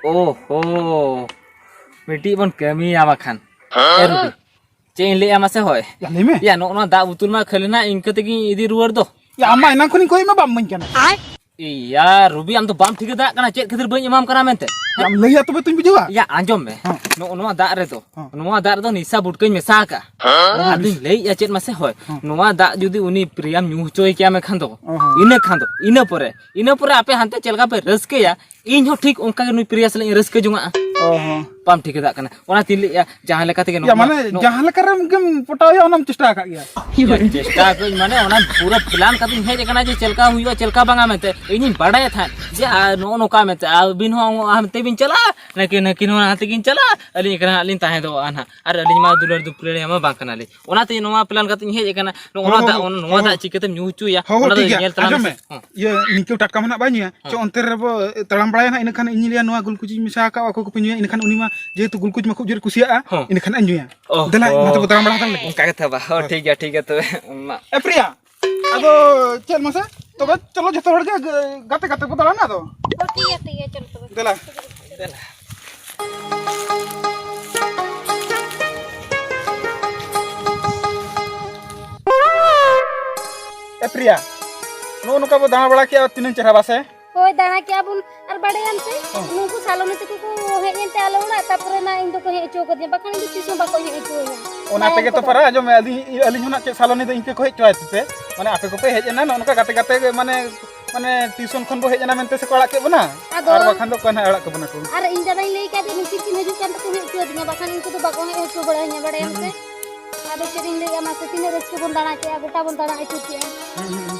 ᱳᱦᱳ, ᱢᱤᱫᱴᱤᱡ ᱵᱚᱱ ᱠᱟᱹᱢᱤᱭᱟ ᱵᱟᱠᱷᱟᱱ᱾ ᱮ ᱨᱩᱵᱤ, ᱪᱮᱫ ᱤᱧ ᱞᱟᱹᱭᱟ ᱢᱟᱥᱮ ᱦᱳᱭ? ᱭᱟ, ᱞᱟᱹᱭ ᱢᱮ᱾ ᱭᱟ, ᱱᱚᱜᱼᱚ ᱱᱚᱣᱟ ᱫᱟᱜ ᱵᱩᱛᱩᱞ ᱢᱟ ᱠᱷᱟᱹᱞᱤ ᱱᱟᱜ ᱤᱱᱠᱟᱹ ᱛᱮᱜᱮᱧ ᱤᱫᱤ ᱨᱩᱣᱟᱹᱲ ᱫᱚ᱾ ᱭᱟ, ᱟᱢ ᱢᱟ ᱮᱱᱟᱝ ᱠᱷᱚᱱᱤᱧ ᱠᱚᱭ ᱢᱮ, ᱵᱟᱢ ᱤᱢᱟᱹᱧ ᱠᱟᱱᱟ᱾ ᱤᱭᱟ, ᱨᱩᱵᱤ, ᱟᱢ ᱫᱚ ᱵᱟᱢ ᱴᱷᱤᱠᱟᱹ ᱫᱟᱲᱮᱭᱟᱜ ᱠᱟᱱᱟ ᱪᱮᱫ ᱠᱷᱟᱹᱛᱤᱨ ᱵᱟᱹᱧ ᱮᱢᱟᱢ ᱠᱟᱱᱟ ᱢᱮᱱᱛᱮ? ᱭᱟᱢ ᱞᱟᱹᱭᱟ ᱛᱚᱵᱮ ᱛᱚᱧ ᱵᱩᱡᱷᱟᱹᱣᱟ᱾ ᱭᱟ, ᱟᱸᱡᱚᱢ ᱢᱮ᱾ ᱦᱮᱸ᱾ ᱱᱚᱜᱼᱚ ᱱᱚᱣᱟ ᱫᱟᱜ ᱨᱮᱫᱚ, ᱦᱮᱸ᱾ ᱱᱚᱣᱟ ᱫᱟᱜ ᱨᱮᱫᱚ ᱱᱤᱥᱟ ᱵᱩᱴᱠᱟᱹᱧ ᱢᱮᱥᱟ ᱟᱠᱟᱜᱼᱟ᱾ ᱦᱮᱸ᱾ ᱟᱫᱚᱧ ᱞᱟᱹᱭᱮᱫᱼᱟ ᱪᱮᱫ ᱢᱟᱥᱮ ᱦᱳᱭ, ᱦᱮᱸ᱾ ᱱᱚᱣᱟ ᱫᱟᱜ ᱡᱩᱫᱤ ᱩᱱᱤ ᱯᱨᱤᱭᱟᱢ ᱧᱩ ᱦᱚᱪᱚᱭ ᱠᱮᱭᱟ ᱢᱮᱱᱠᱷᱟᱱ ᱫᱚ, ᱚ ᱦᱚᱸ᱾ ᱤᱱᱟᱹ ᱠᱷᱟᱱ ᱫᱚ, ᱤᱱᱟᱹ ᱯᱚᱨᱮ, ᱤᱱᱟᱹ ᱯᱚᱨᱮ ᱟᱯᱮ ᱦᱟᱱᱛᱮ ᱪᱮᱫ ᱞᱮᱠᱟ ᱯᱮ ᱨᱟᱹᱥᱠᱟᱹᱭᱟ, ᱤᱧ ᱦᱚᱸ ᱴᱷᱤᱠ ᱚᱱᱠᱟ ᱜᱮ ᱱᱩᱭ ᱯᱨᱤᱭᱟ ᱥᱟᱞᱟᱜ ᱤᱧ ᱨᱟᱹᱥᱠᱟᱹ ᱡᱚᱝᱟᱜᱼᱟ᱾ ᱚ ᱦᱚᱸ᱾ ᱵᱟᱢ ᱴᱷᱤᱠᱟᱹ ᱫᱟᱲᱮᱭᱟᱜ ᱠᱟᱱᱟ᱾ ᱚᱱᱟᱛᱤᱧ ᱞᱟᱹᱭᱮᱫᱼᱟ, ᱡᱟᱦᱟᱸ ᱞᱮᱠᱟ ᱛᱮᱜᱮ ᱭᱟ, ᱱᱚᱣᱟ, ᱢᱟᱱᱮ, ᱱᱚ- ᱡᱟᱦᱟᱸ ᱞᱮᱠᱟ ᱨᱮᱢ ᱜᱮᱢ ᱯᱚᱴᱟᱣᱮᱭᱟ, ᱚᱱᱟᱢ ᱪᱮᱥᱴᱟ ᱟᱠᱟᱫ ᱜᱮᱭᱟ᱾ ᱭᱟ, ᱪᱮᱥᱴᱟ ᱟᱠᱟᱫᱟᱹᱧ, ᱢᱟᱱᱮ, ᱚᱱᱟ ᱯᱩᱨᱟᱹ ᱯᱞᱟᱱ ᱠᱟᱛᱮᱧ ᱦᱮᱡ ᱟᱠᱟᱱᱟ ᱡᱮ ᱪᱮᱫ ᱞᱮᱠᱟ ᱦᱩᱭᱩᱜᱼᱟ, ᱪᱮᱫ ᱞᱮᱠᱟ ᱵᱟᱝᱟ ᱢᱮᱱᱛᱮ᱾ ᱤᱧᱤᱧ ᱵᱟᱰᱟᱭᱮᱫ ᱛᱟᱦᱮᱸᱫ ᱡᱮ, ᱟᱨ ᱱᱚᱜᱼᱚ ᱱᱚᱝᱠᱟ ᱢᱮᱱᱛᱮ, ᱟᱹᱵᱤᱱ ᱦᱚᱸ ᱦᱟᱱᱛᱮ ᱵᱤᱱ ᱪᱟᱞᱟᱜᱼᱟ, ᱱᱟᱹᱠᱤᱱ, ᱱᱟᱹᱠᱤᱱ ᱦᱚᱸ ᱦᱟᱱᱛᱮ ᱠᱤᱱ ᱪᱟᱞᱟᱜᱼᱟ, ᱟᱹᱞᱤᱧ ᱮᱠᱞᱟ ᱦᱟᱸᱜ ᱞᱤᱧ ᱛᱟᱦᱮᱸ ᱫᱚᱜᱼᱟ ᱱᱟᱦᱟᱜ᱾ ᱟᱨ ᱟᱹᱞᱤᱧ ᱢᱟ ᱫᱩᱞᱟᱹᱲ ᱫᱩᱯᱞᱟᱹᱲ ᱨᱮ ᱢᱟ ᱵᱟᱝ ᱠᱟᱱᱟᱞᱤᱧ᱾ ᱚᱱᱟᱛᱮ ᱱᱚᱣᱟ ᱯᱞᱟᱱ ᱠᱟᱛᱮᱧ ᱦᱮᱡ ᱟᱠᱟᱱᱟ᱾ ᱱᱚᱜᱼᱚ ᱦᱚᱸ, ᱱᱚᱣᱟ ᱦᱚᱸ, ᱫᱟᱜ, ᱦᱚᱸ, ᱱᱚᱣᱟ ᱦᱚᱸ, ᱫᱟᱜ ᱦᱚᱸ᱾ ᱪᱤᱠᱟᱹᱛᱮᱢ ᱧᱩ ᱦᱚᱪᱚᱭᱟ? ᱦᱚᱸ, ᱦᱚᱸ, ᱚᱱᱟ ᱫᱚ ᱴᱷᱤᱠ ᱜᱮᱭᱟ᱾ ᱧᱮᱞ ᱛᱟᱞᱟᱝ ᱟᱸᱡᱚᱢ ᱢᱮᱥᱮ᱾ ᱢᱮ᱾ ᱦᱚᱸ᱾ ᱤᱭᱟᱹ, ᱱᱤᱝᱠᱟᱹ ᱴᱟᱴᱠᱟ ᱢᱟ ᱱᱟᱜ ᱵᱟᱭ ᱧᱩᱭᱟ᱾ ᱦᱚᱸ᱾ ᱪᱚ, ᱚᱱᱛᱮ ᱨᱮᱵᱚ ᱛᱟᱲᱟᱢ ᱵᱟᱲᱟᱭᱟ ᱱᱟᱜ, ᱤᱱᱟᱹ ᱠᱷᱟᱱ ᱤᱧ ᱞᱟᱹᱭᱟ, ᱱᱚᱣᱟ ᱜᱩᱞᱠᱩᱪᱤᱧ ᱢᱮᱥᱟ ᱟᱠᱟᱫᱼᱟ, ᱚᱠᱚᱭ ᱠᱚᱯᱮ ᱧᱩᱭᱟ? ᱤᱱᱟᱹ ᱠᱷᱟᱱ ᱩᱱᱤ ᱢᱟ ᱡᱮᱦᱮᱛᱩ ᱜᱩᱞᱠᱩᱪ ᱢᱟ ᱠᱷᱩᱵ ᱡᱳᱨᱮ ᱠᱩᱥᱤᱭᱟᱜᱼᱟ, ᱦᱚᱸ᱾ ᱤᱱᱟᱹ ᱠᱷᱟᱱ ᱟᱧ ᱧᱩᱭᱟ᱾ ᱚ ᱫᱮᱞᱟ, ᱦᱚᱸ᱾ ᱚᱱᱟ ᱛᱮᱵᱚ ᱛᱟᱲᱟᱢ ᱵᱟᱲᱟ ᱦᱟᱛᱟᱲ ᱞᱮᱜᱮ᱾ ᱚᱱᱠᱟ ᱜᱮ ᱛᱚᱵᱮ᱾ ᱦᱚᱸ, ᱴᱷᱤᱠ ᱜᱮᱭᱟ, ᱴᱷᱤᱠ ᱜᱮᱭᱟ ᱛᱚᱵᱮ᱾ ᱢᱟ᱾ ᱮ ᱯᱨᱤᱭᱟ, ᱟᱫᱚ ᱪᱮᱫ ᱢᱟᱥᱮ? ᱛᱚᱵᱮ ᱪᱚᱞᱚ ᱡᱚᱛᱚ ᱦᱚᱲ ᱜᱮ ᱜᱟᱛᱮ ᱜᱟᱛᱮ ᱵᱚ ᱫᱟᱬᱟᱱᱟ ᱟᱫᱚ᱾ ᱦᱚᱸ, ᱴᱷᱤᱠ ᱜᱮᱭᱟ, ᱴᱷᱤᱠ ᱜᱮᱭᱟ, ᱪᱚᱞᱚ ᱛᱚᱵᱮ᱾ ᱫᱮᱞᱟ᱾ ᱫᱮᱞᱟ᱾ ᱮ ᱯᱨᱤᱭᱟ, ᱱᱚᱜᱼᱚ ᱱᱚᱝᱠᱟ ᱵᱚ ᱫᱟᱬᱟ ᱵᱟᱲᱟ ᱠᱮᱜᱼᱟ, ᱛᱤᱱᱟᱹᱜ ᱪᱮᱦᱨᱟ ᱵᱟᱥᱮ? ᱦᱳᱭ, ᱫᱟᱬᱟ ᱠᱮᱜᱼᱟ ᱵᱚᱱ᱾ ᱟᱨ ᱵᱟᱲᱟᱭᱟᱢ ᱥᱮ, ᱦᱚᱸ᱾ ᱱᱩᱠᱩ ᱥᱟᱞᱚᱱᱤ ᱛᱟᱠᱚ ᱠᱚ ᱦᱮᱡ ᱮᱱᱛᱮ ᱟᱞᱮ ᱚᱲᱟᱜ, ᱛᱟᱯᱚᱨᱮ ᱱᱟ ᱤᱧ ᱫᱚᱠᱚ ᱦᱮᱡ ᱦᱚᱪᱚ ᱠᱟᱫᱤᱧᱟ, ᱵᱟᱠᱷᱟᱱ ᱤᱧ ᱫᱚ ᱛᱤᱥ ᱦᱚᱸ ᱵᱟᱠᱚ ᱦᱮᱡ ᱦᱚᱪᱚ ᱟᱹᱧᱟ᱾ ᱚᱱᱟ ᱫᱟᱬᱟᱱ ᱛᱮᱜᱮ ᱛᱚ ᱠᱚᱫᱚ᱾ ᱯᱟᱨᱟ, ᱟᱸᱡᱚᱢ ᱢᱮ, ᱟᱹᱞᱤᱧ, ᱟᱹᱞᱤᱧ ᱦᱚᱸ ᱱᱟᱜ ᱪᱮᱫ ᱥᱟᱞᱚᱱᱤ ᱫᱚ ᱤᱧ ᱠᱚ ᱦᱮᱡ ᱦᱚᱪᱚ ᱟᱭ ᱛᱮ, ᱢᱟᱱᱮ ᱟᱯᱮ ᱠᱚᱯᱮ ᱦᱮᱡ ᱮᱱᱟ, ᱱᱚᱜᱼᱚ ᱱᱚᱝᱠᱟ ᱜᱟᱛᱮ ᱜᱟᱛᱮ ᱜᱮ, ᱢᱟᱱᱮ, ᱢᱟᱱᱮ ᱴᱤᱭᱩᱥᱚᱱ ᱠᱷᱚᱱ ᱵᱚ ᱦᱮᱡ ᱮᱱᱟ ᱢᱮᱱᱛᱮ ᱥᱮ ᱠᱚ ᱟᱲᱟᱜ ᱠᱮᱫ ᱵᱚᱱᱟ? ᱟᱫᱚ ᱟᱨ ᱵᱟᱠᱷᱟᱱ ᱫᱚ ᱚᱠᱚᱭ ᱱᱟᱜ ᱟᱲᱟᱜ ᱠᱟᱵᱚᱱᱟ ᱠᱚ? ᱟᱨ ᱤᱧ ᱫᱟᱫᱟᱧ ᱞᱟᱹᱭ ᱠᱟᱫ ᱫᱚ, ᱱᱩᱠᱤᱱ ᱠᱤᱱ ᱦᱤᱡᱩᱜ ᱠᱟᱱ ᱛᱟᱠᱚ ᱦᱮᱡ ᱦᱚᱪᱚ ᱟᱹᱫᱤᱧᱟ, ᱵᱟᱠᱷᱟᱱ ᱩᱱᱠᱩ ᱫᱚ ᱵᱟᱠᱚ ᱦᱮᱡ ᱦᱚᱪᱚ ᱵᱟᱲᱟᱧᱟ, ᱵᱟᱲᱟᱭᱟᱢ ᱦᱩᱸ, ᱥᱮ? ᱦᱩᱸ᱾ ᱟᱫᱚ ᱪᱮᱫ ᱤᱧ ᱞᱟᱹᱭᱟ ᱢᱟᱥᱮ, ᱛᱤᱱᱟᱹᱜ ᱨᱟᱹᱥᱠᱟᱹ ᱵᱚᱱ ᱫᱟᱬᱟ ᱠᱮᱜᱼᱟ, ᱜᱚᱴᱟ ᱵᱚᱱ ᱫᱟᱬᱟ ᱟᱹᱪᱩᱨ ᱠᱮᱜᱼᱟ᱾ ᱦᱩᱸ, ᱦᱩᱸ, ᱦᱩᱸ᱾